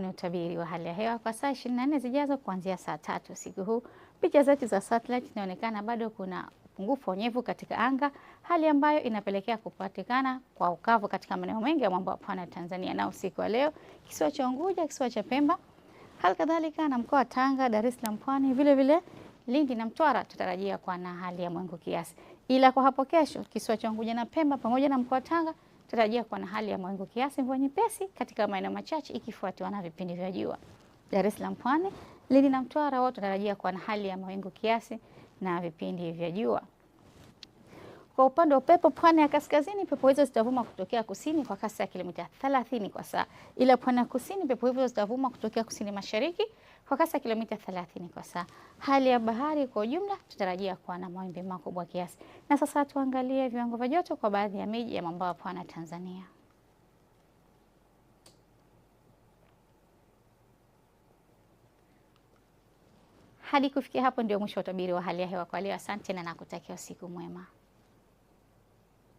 Ni utabiri wa hali ya hewa kwa saa 24 zijazo kuanzia saa 3 usiku huu. Picha zetu za satellite zinaonekana bado kuna upungufu wa unyevu katika anga, hali ambayo inapelekea kupatikana kwa ukavu katika maeneo mengi ya mwambao wa pwani ya Tanzania. Na usiku wa leo kisiwa cha Unguja, kisiwa cha Pemba, hali kadhalika na mkoa wa Tanga, Dar es Salaam, Pwani, vile vile Lindi na Mtwara tutarajia kuwa na hali ya mawingu kiasi. Ila kwa hapo kesho kisiwa cha Unguja na Pemba pamoja na mkoa wa Tanga tutarajia kuwa na hali ya mawingu kiasi, mvua nyepesi katika maeneo machache ikifuatiwa na vipindi vya jua. Dar es Salaam, Pwani, Lindi na Mtwara wote tutarajia kuwa na hali ya mawingu kiasi na vipindi vya jua. Kwa upande wa upepo, pwani ya kaskazini pepo hizo zitavuma kutokea kusini kwa kasi ya kilomita 30 kwa saa, ila pwani ya kusini pepo hizo zitavuma kutokea kusini mashariki kwa kasi ya kilomita 30 kwa saa. Hali ya bahari kwa ujumla tutarajia kuwa na mawimbi makubwa kiasi. Na sasa tuangalie viwango vya joto kwa baadhi ya miji ya mwambao wa pwani ya Tanzania. Hadi kufikia hapo ndio mwisho wa utabiri wa hali ya hewa kwa leo. Asante na nakutakia usiku mwema.